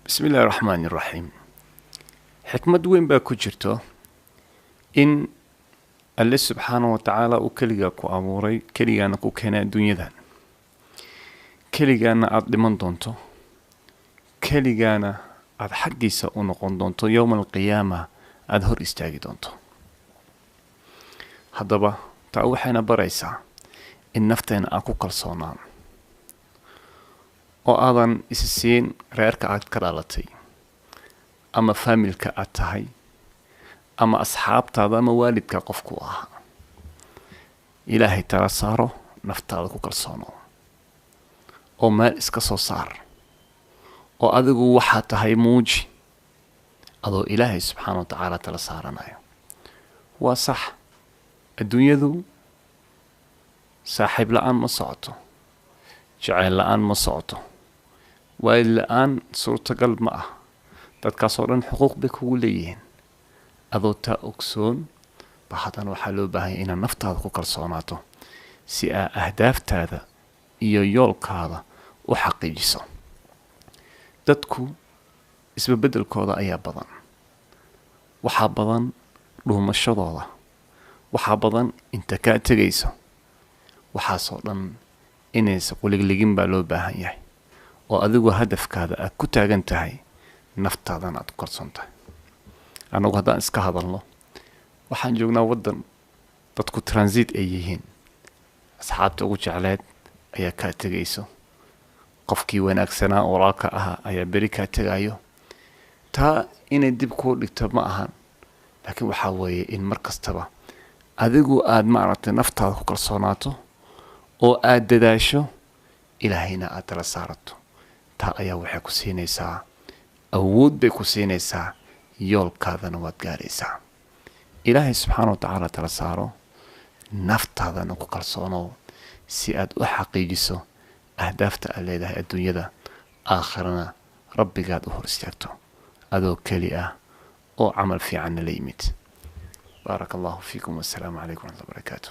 Bismi illahi raxmaani raxiim. Xikmad weyn baa ku jirto in Alle subxaana wa tacaala uu keligaa ku abuuray, keligaana ku keenay adduunyadan, keligaana aada dhiman doonto, keligaana aada xaggiisa u noqon doonto, yowma alqiyaama aada hor istaagi doonto. Haddaba taa waxayna baraysaa in nafteena aad ku kalsoonaan oo aadan isi siin reerka aad ka dhalatay ama faamilka aad tahay ama asxaabtaada ama waalidka qofku ahaa. Ilaahay tala saaro, naftaada ku kalsoono oo meel iska soo saar oo adigu waxaa tahay muuji, adoo Ilaahay subxaana wa tacaala tala saaranayo. Waa sax, adduunyadu saaxiib la-aan ma socoto, jaceyl la-aan ma socoto, waalid la-aan suurtagal ma ah. Dadkaasoo dhan xuquuq bay kugu leeyihiin. Adoo taa ogsoon ba haddana waxaa loo baahanya inaad naftaada ku kalsoonaato si aa ahdaaftaada iyo yoolkaada u xaqiijiso. Dadku isbabeddelkooda ayaa badan, waxaa badan dhuumashadooda, waxaa badan inta kaa tegayso. Waxaasoo dhan inaysa quligligin baa loo baahan yahay, oo adigu hadafkaada aad ku taagan tahay, naftaadana aad ku kalsoon tahay. Annagu haddaan iska hadalno, waxaan joognaa waddan dadku transit ay yihiin. Asxaabta ugu jecleed ayaa kaa tegayso, qofkii wanaagsanaa oo walaalka ahaa ayaa beri kaa tegayo. Taa inay dib kuu dhigto ma ahan, laakiin waxaa weeye in mar kastaba adigu aada maaragtay naftaada ku kalsoonaato oo aada dadaasho, Ilaahayna aad tala saarato. Taa ayaa waxay ku siinaysaa awood bay ku siinaysaa, yoolkaadana waad gaaraysaa. Ilaahay subxaana wa tacaala tala saaro, naftaadana ku kalsoonow si aad u xaqiijiso ahdaafta aad leedahay adduunyada, aakhirana rabbigaad u hor istaagto adoo keli ah oo camal fiicanna la yimid. Baaraka allahu fiikum, wassalaamu calaykum waraxmatullahi barakaatu.